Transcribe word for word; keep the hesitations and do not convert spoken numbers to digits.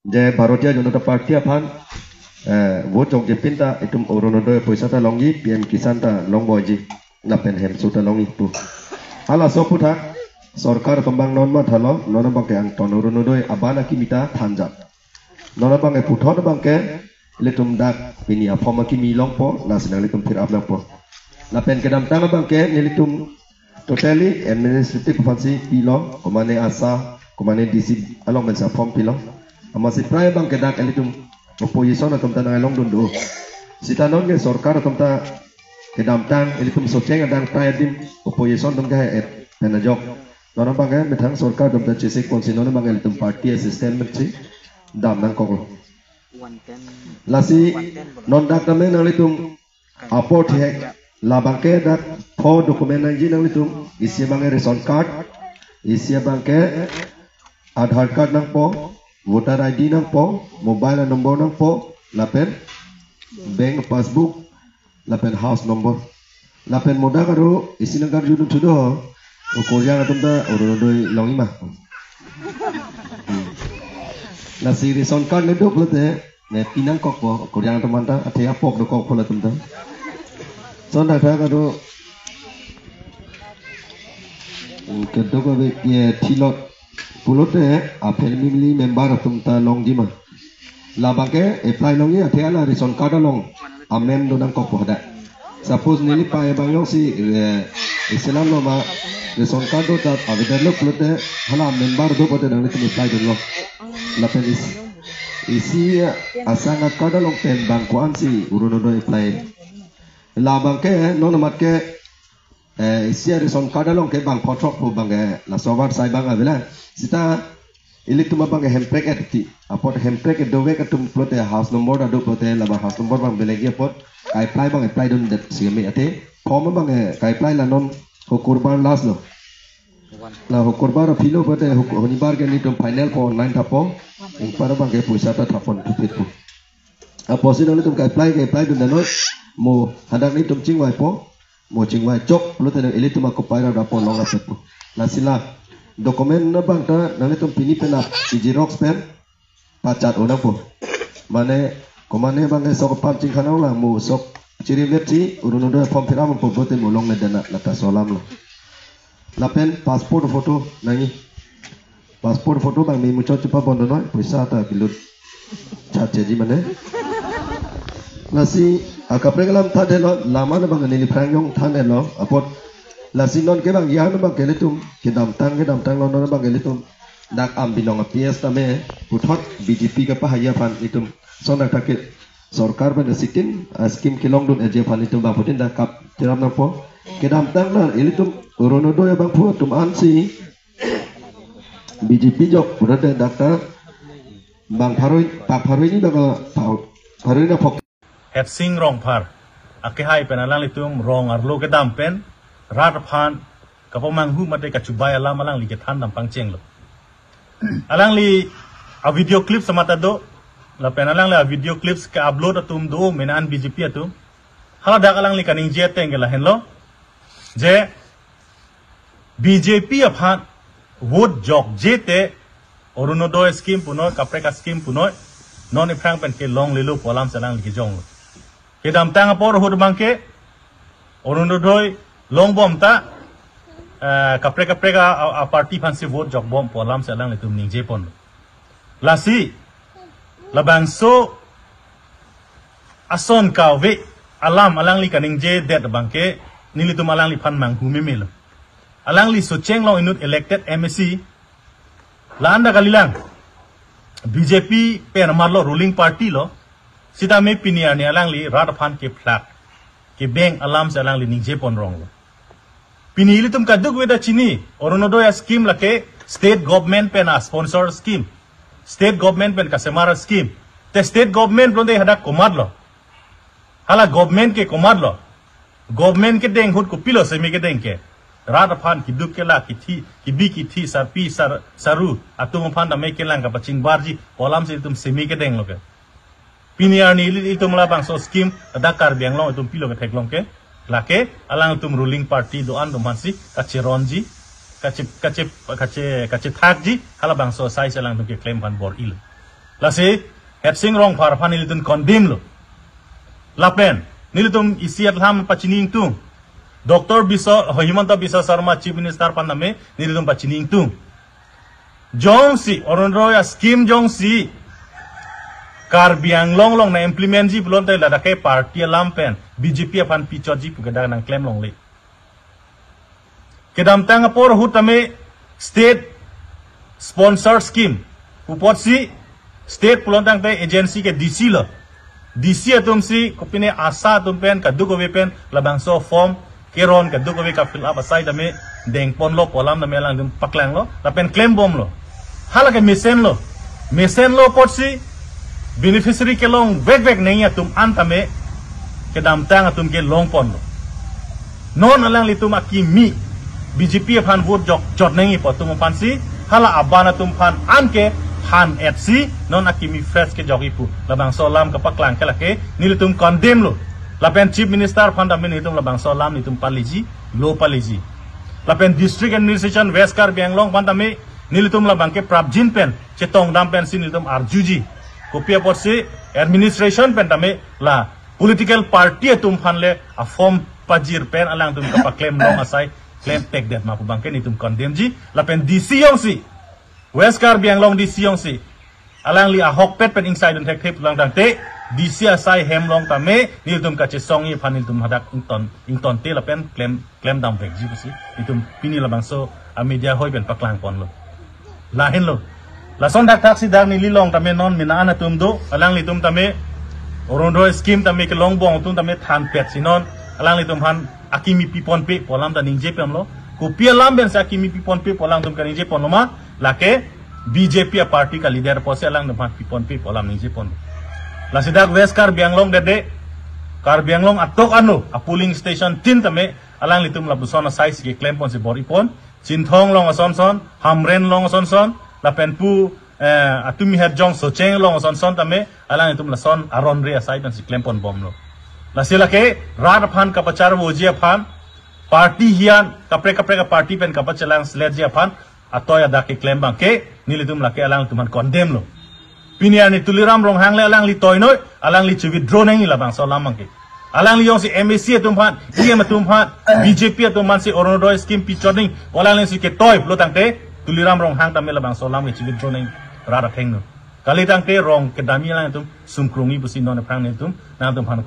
je Bharatiya Janata Party aphan, eh, vote jokje pin ta itum Orunodoi poisa ta longji, P M Kisan ta longboiji, lapen hemso ta longji pu. Halaso aphuthak sorkar atum abang non mathalo, non abangke angton Orunodoi aban akimi ta thanjak. Non abangke puthot abangke ilitum dak pini a-form akimi longpo, lasi nanglitum fill up nangpo. Lapen kedamtang abangke nelitum totally administrative aphansi pilo, komane ASHA, komane D C along pensi a-form pilo. Amatsi prai abangke dak ilitum opposition atum ta nanglongdun do. Sita non ke sorkar atum ta kedamtang ilitum socheng adang prai adim opposition atum ke et pen ajok. Non abangke methang sorkar atum ta chesik ponsi non abangke ilitum party assistant mensi dam nangkoklo. Lasi non dak tame nanglitum apor thihek, labangke dak pho document nangji nanglitum, isi abangke ration card, isi abangke Aadhaar card nangpo, voter I D nangpo, mobile number nangpo, lapen bank passbook, lapen house number. Lapen modak aro isi nangkarjudun thudo, o Koreang atum ta Orunodoi longji ma. Hmm. Lasi ration card ne do pulote, ne pi nangkokpo, Koreang atum anta, athe apok dokokpo latum ta. Lason thakthak aro, hmm, kedok ave, ye, thilot pulote, a family member atum ta longji ma. Labangke apply longji athe hala ration card along amen do nangkokpo hadak. Suppose neli pei abang jongsi, eh, isi alam lo ma ration card do ta avedet lo pulote hala member do pulote nanglitum apply dunlo. Lapen is-, isi, eh, ASHA card along pen bang ko-ansi Orunodoi apply. Labangke non amat ke, eh, isi ration card along ke bang photrok pu abangke laso avarsai abang avelang. Sita ilitum abangke Hemprek et ti. Apot Hemprek et dovek atum pulote house number ta do pulote lama house number abang belegi apot ka-apply abang apply dundet seme athe. Form abangke ka-apply la non Hukurbar last lo. La Hukurbar aphi lo pulote Huk-, Honibar ke nelitum final po online thapo. Ingpar abangke poisa ta thapon thupit po. Apotsi nanglitum ka-apply, ka-apply dundet non mo hadak nelitum chingvaipo. Mo chingvai chok pulote ilitum akopai ra dapo longrapetpo. Lasi la document abang ta nanglitum pini pen ap i-xerox pen pachat-o nangpo. Mane, komane abangke sok apam chingkhanang lang mo sok chirimlepsi Orunodoi form fill up nangpo pulote mo longledet na, lata so alam lo. Lapen passport photo nangji. Passport photo abang memuchot chepabon noi, poisa ta kelut chatcheji mane. Lasi akaprek alam thandetlo, lama abang neliphrang jong thandetlo, apot lasi non ke abang ya abangke ilitum kedamtang, kedamtang lo non abangke ilitum dak Ambinong a-P S tame puthot B J P kapahaji aphan itum lason thakthak ke sorkar pen sitin, ah, scheme kelongdun-eji aphan itum bangphutin dak kap tiram nangpo. Kedamtang na ilitum Orunodoi abangphu atum ansi B J P jok pulote dak ta bang pharo-, pak pharo hini bang, ah, pak pharo hini aphok. Hetsing Rongphar akehai pen alanglitum rong arlo kedam pen rat aphan kapamanghu mate kachubai alam alangli kethan dam pangchenglo. Alangli a-video clips amat ta do, lapen alangli a-video clips ke-upload atum do, menan B J P atum. Haladak alangli kaningje ateng ke lahenlo, je B J P aphan vote jokje te Orunodoi scheme punoi, kaprek a-scheme punoi, non iphrang pen kelonglelo pu alamsi alangli kejonglo. Kedamtang apor ahut abangke Orunodoi longbom ta, eh, kaprek kaprek a, a, a-party aphansi vote jokbom pu alamsi alanglitum ningjeponlo. Lasi labangso ason kave alam alangli kaningjedet abangke nelitum alangliphan manghu memelo. Alangli Socheng along inut elected M A C, la-an ta kalilang, B J P pen amarlo, ruling party lo, sitame pini arni alangli rat aphan kephlak, kebeng alamsi alangli ningjeponronglo. Pini ilitum kadokave ta chini, Orunodoi a-scheme lake state government pen a-sponsor scheme. State government pen kasemar a-scheme. Te state government pulote hadak komatlo? Hala government ke komatlo? Government kedeng ahut kopilo semi kedeng ke? Rat aphan keduk kelak, kithi, kibi kithi, sarpi sar-, saru atum aphan tame kelang kapachingbarji pu alamsi itum semi kedenglo ke. Pini arni ili-, itum labangso scheme dak Karbi Anglong itum pilo ketheklong ke, lake alangtum ruling party do-an atum aphansi kacheronji, kache, kache, kache, kachethakji, halabangso asai si alangtum keklem aphan bor-ilo. Lasi Hersing Rongphar aphan nelitum condemn lo. Lapen nelitum isi alam pachini ingtung. Doctor Biswa, Himanta Biswa Sarma Chief Minister aphan tame nelitum pachini ingtung. Jongsi Orunodoi scheme jongsi Karbi Anglong along na implement ji pulote ladak ke party alam pen B J P aphan pichot ji pu ke dak nangklem longle. Kedamtang apor ahut tame state sponsored scheme pu apotsi state pulo tangte agency ke D C lo. D C atum si kopine ASHA atum pen kadokave pen labangso form keron kadokave ka fill up asai tame dengponlo pu alam tame alangtum paklanglo lapen klembomlo. Hala ke mesenlo. Mesenlo apotsi beneficiary kelong vekvek nangji atum an tame kedamtang atum ke longponlo. Non alanglitum akimi B J P aphan vote jok jot nangji pu atum aphansi hala aban atum aphan an ke han-etsi non akimi fresh kejokji pu labangso alam kapaklang ke lake nelitum condemn lo. Lapen Chief Minister aphan tame nelitum labangso alam nelitum paleji, lo paleji. Lapen District Administration West Karbi Anglong aphan tame nelitum labang ke prapjin pen chetongdam pensi nelitum arjuji. Kopi apotsi administration pen tame la political party atum aphan le a form pajir pen alangtum kapaklem long asai klem tekdet ma pu abang ke nelitum condemn ji. Lapen D C jongsi, West Karbi Anglong D C jongsi alangli ahokpet pen ingsai dun thekthe pulang tangte D C asai hem along tame nelitum kachesongji aphan nelitum hadak ington, ingtonte lapen klem, klemdam vekji pusi nelitum pini labangso a media hoi pen paklangponlo. Lahenlo. Lason thakthak si dak neli along tame non mena an atum do, alanglitum tame Orunodoi scheme tame kelongbom atum tame thanpetsi non alanglitum aphan akimi piponpe pu alam ta ningje pemlo. Kopi alam pensi akimi piponpe pu alangtum kaningjeponlo ma, lake B J P a party ka leader apotsi alangtum aphan piponpe pu alam ningjeponlo. Lasi dak West Karbi Anglong dede, Karbi Anglong atok ano a polling station tin tame alanglitum lapuson asai si keklemponsi bor-ipon. Chinthong along asonson, Hamren along asonson, lapen pu, eh, Atumiherjong Socheng along asonson tame alanglitum lason aron re asai pensi klemponbomlo. Lasi lake rat aphan kapacharvoji aphan, party hian kaprek kaprek a party pen kapachelangseletji aphan atoi adak keklem abang ke nelitum lake alangtum aphan condemn lo. Pini arni Tuliram Ronghang le alangli toinoi, alangli chi-withdraw nangji labangso alam abang ke. Alangli jongsi M A C atum aphan, E M atum aphan, B J P atum aphansi Orunodoi scheme pichot nangji, alanglisi ketoi pulo tangte Tuliram Ronghang tame labangso alam ke chi-withdraw nangji rat athengno. Kali tangte rong kedamji alangtum sumkrungji pusi non aphrang nelitum nangtum aphan